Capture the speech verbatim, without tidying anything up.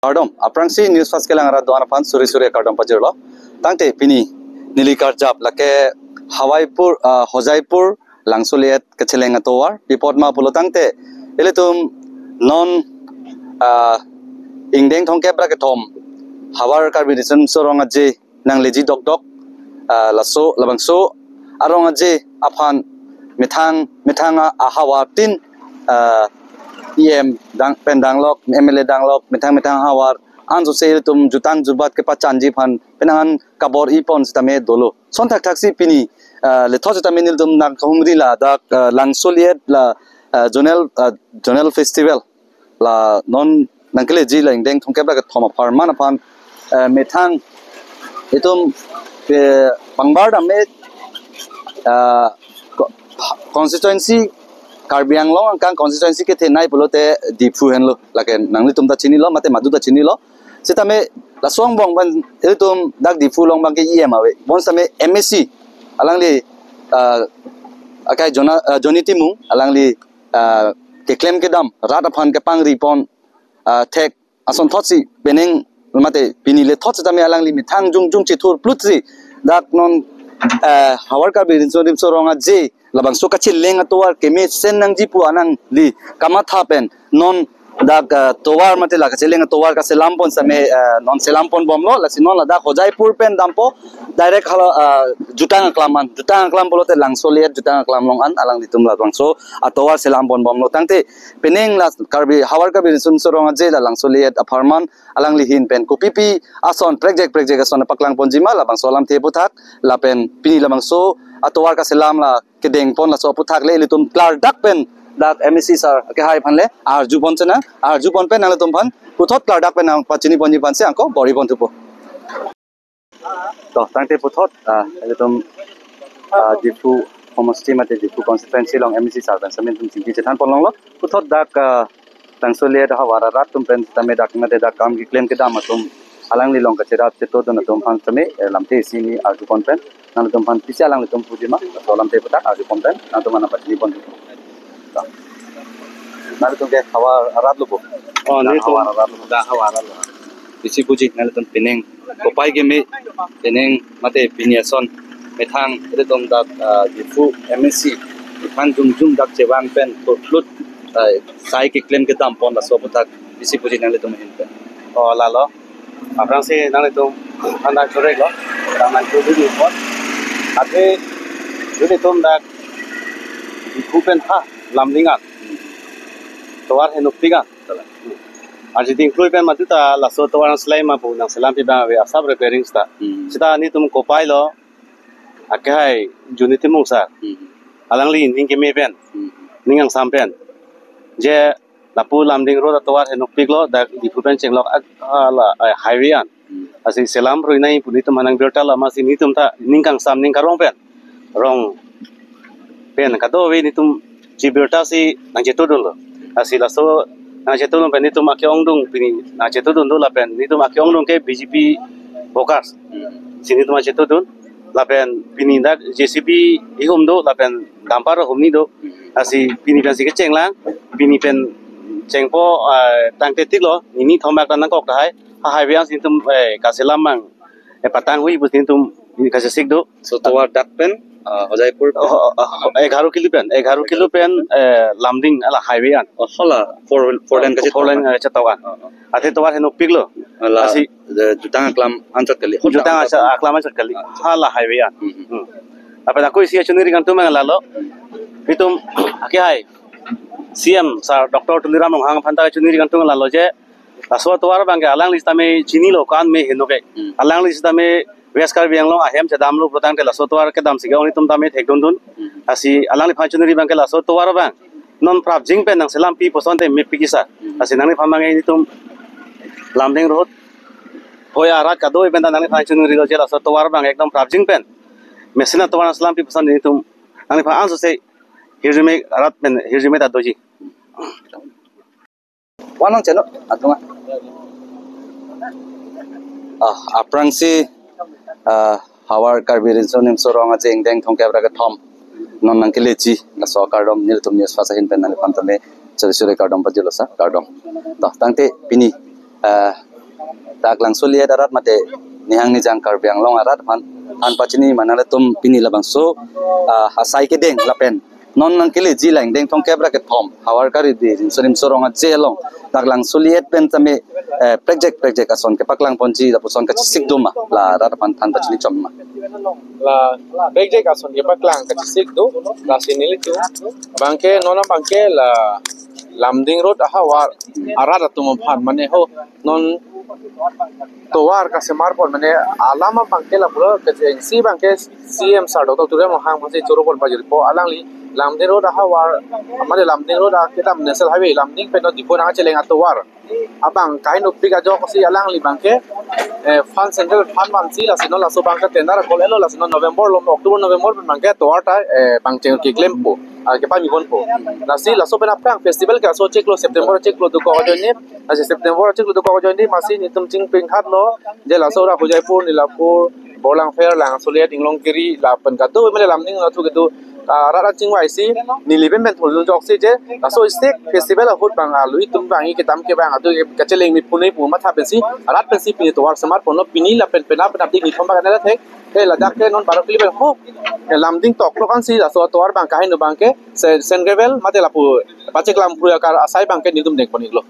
Kardom, aphrangsi News Fast kelang arat do-an aphan suri suri kardom pajirlo. Tangte pini neli karjap lake Hawaipur, ah, Hojaipur Langso Liet kacheleng atovar. Pi apot ma pulo tangte ilitum non, ah, ingdeng thomkep ra kethom Havar Karbi Riso Nimso Rong Aje nangleji dokdok, ah, laso labangso arong aje aphan methang methang a- ahavar tin, ah, E M dang pen danglok, M L A danglok, methang methang ahavar ansose ilitum jutang jubat kepachanji aphan penang an kabor-i pon sitame dolo. Lason thakthaksi pini, ah, lethot sitame nelitum nangkahumri ladak, ah, Langso Liet la, ah, zonal, ah, zonal festival la non nangkeleji la ingdeng thomkep ra kethom apharman aphan, eh, methang itum, eh, pangbar dam me, eh, ko- constituency, Karbi Anglong angkang constituency kethenei pulote Diphu henlo, lake nanglitum ta chinilo mate madu ta chinilo. Sitame laso angbong pen ilitum dak Diphu along abangke E M ave, bonsitame M A C alangli, eh, akai Jona, eh, Johnny Timung alangli, ah, keklem kedam rat aphan kepangri pon, ah, thek asonthotsi penang mate pini lethot sitame alangli methang jongjong chethur plutsi dak non, ah, Havar Karbi Riso Nimso Rong Aje labangso kacheleng atovar kemesen nangji pu anangli kamatha pen non dak, ah, tovar mate la kacheleng atovar kaselam pon sitame, ah, non selam pon bomlo, lasi non ladak Hojaipur pen dampo direct hala, ah, jutang aklam an, jutang aklam pulote Langso Liet jutang aklam along an alanglitum labangso atovar selam pon bomlo. Tangte penang la Karbi, Havar Karbi Riso Nimso Rong Aje la Langso Liet apharman alangli ahin pen kopipi ason prekjak prekjak ason paklang ponji ma labangso alamthe aphuthak lapen pini labangso atovar kaselam la kedeng pon laso aphuthak le ilitum klardak pen dak M A C sir kehai aphan le arju pon chenang, arju pon pen nanglitum aphan puthot klardak pen nangpachini ponji aphansi angko bor-i pon thupo. To, tangte puthot, ah, ilitum, ah, Diphu homosti mate Diphu constituency along M A C sir pen sitame nelitum chingki chethan pon longlo. Puthot dak, ah, Langso Liet ahavar arat atum pen sitame dak mate dak kam keklem kedam atum alangli along kacherap chetodun atum aphan sitame, eh, lamthe isi arju pon pen nangtum aphan pisi alanglitum puji ma, laso alamthe aphuthak arju pon pen nangtum aphan pachini pon. Nangtum ke havar arat lo bo? Oh, nelitum havar arat lo. Dak havar arat lo. Pisi puji nangtum penang kopai keme, penang mate pini ason methang ilitum dak, ah, Diphu M A C methang jongjong dak chevang pen thurphlut, ah, sai keklem kedam pon laso aphuthak pisi puji nanglitum ahin pen. Oh, lalo. Aphrangsi nanglitum aphan dak chorek lo, tang nang chorek lo pon. Athe nelitum dak Diphu pen ha Lumding an tovar henopik an. Arjuding klui pen madu ta laso tovar nangselai ma pu nangselam pi abang ave asap repairing seta. Hmm. Seta nelitum kopai lo, akehai Johnny Timung sir. Hmm. Alangli ning keme pen, hmm, ning angsam pen je lapu Lumding road atovar henopik lo, dak Diphu pen chenglok ak-, ah, la, ah, highway an. Hmm. Lasi selam rui nai pu nelitum aphan nang birta lo, amatsi nelitum ta ning kangsam ning karong pen, rong pen kadokave nelitum chi birta si nangchetodun lo. Lasi laso nangchetodun pen nelitum ake-ongdung pini nangchetodun do lapen nelitum ake-ongdung ke B J P workers. Hmm. Si nelitum nangchetodun lapen pini dak J C B ihum do lapen dumper humni do. Lasi pini pensi kecheng lang, pini pen chengpo, ah, tangte tik lo, nini thom ak nangkok tahai, ha highway an si nelitum, eh, kaselam mang, eh, patang hui pu si nelitum kasesik do. So tovar dak pen, ah, Hojaipur pen? Oh, oh, oh, egharo kilo pen, egharo kilo pen, eh, Lumding ala highway an. Oh, hala four wheel, four lane kachetok. Four lane kachetok an. Oh, oh. Athe tovar henopik lo. Ala, lasi, eh, jutang aklam anchot kali. Jutang acha-, aklam anchot kali. Anchot. Hala highway an. Hmm, hmm. Hmm. Lapen ako isi achuniri kangtung abang lalo. Itum akehai C M sir Doctor Tuliram Ronghang aphan ta achuniri kangtung lalo je laso tovar abangke alangli sitame chinilo ko-an me heno ke. Hmm. Alangli sitame West Karbi Anglong ahem chedamlo pulotangte laso tovar kedam si ke-ong nelitum tame thekdundun. Hmm. Lasi alangliphan chuniri abangke laso tovar abang non prapjin pen nangselam pi pu asonte mepik isi. Hmm. Lasi nangliphan abangke nelitum Lumding road hoi arat kadokave pen ta nangliphan chuniri lo je laso tovar abang ekdom prapjin pen mesen atovar nangselam pi pu ason nelitum nangliphan ansose hirjume arat pen hirjume ta doji. Wanang cheno atunga. Ah, aphrangsi, ah, Havar Karbi Riso Nimso Rong Aje ingdeng thomkep ra kethom non nangkeleji laso akardom nelitum News Fast ahin pen nangliphan tame suri suri kardom pajirlo sir, kardom. To, tangte pini Ah, dak Langsoliet arat mate nihang nijang Karbi Anglong arat aphan than pachini ma nanglitum pini labangso, ah, asai kedeng lapen non nangkeleji la ingdeng thomkep ra kethom havar kari di Ringsonimso Rong Aje along dak Langsoliet pen tame, eh, prekjak prekjak ason kepaklang ponji lapuson kachesik do ma, la rat aphan than pachini chom ma. La prekjak ason kepaklang kachesik do, lasi nelitum abangke non abangke la Lumding Road ahavar arat atum aphan mane ho non tovar kasemar pon mane alam abangke lapulo kejengsi abangke C M sir Doctor Tuliram Ronghang aphansi choro pon pajirpo, alangli Lumding Road ahavar mane Lumding Road a kedam National Highway Lumding pen Diphu nangcheleng atovar abang kahin upik ajoksi alangli abangke, eh, fund, central fund vansi lasi non laso abangke tender call-etlo, lasi non November lo, October November pen abangke tovar ta, eh, pangcheng keklempo, ah, kepami ponpo. Lasi laso pen aphrang festival ke laso chiklo September chiklo dokok ajoine, lasi September chiklo dokok ajoine masi nelitum chingpingkhatlo je laso ra Hojaipur, Nilapur, Borlangpher, Langsoliet, Inglongkiri lapen kado mane Lumding atum kedo, ah, rat an chingvaisi neli pen pen thurdun ajoksi je laso state festival ahut abang alui atum abang kedam kevang atum kacheleng mi pune pu matha pensi rat pensi pini tovar semar ponlo, pini lapen penap penapdik ni thom abang kanara thek ke ladak ke non baro kili pen ho, eh, Lumding toklok ansi laso tovar abang kahin abangke se-, sand gravel mate lapu pacheklam phru akar asai abangke nelitum dengpon-iklo.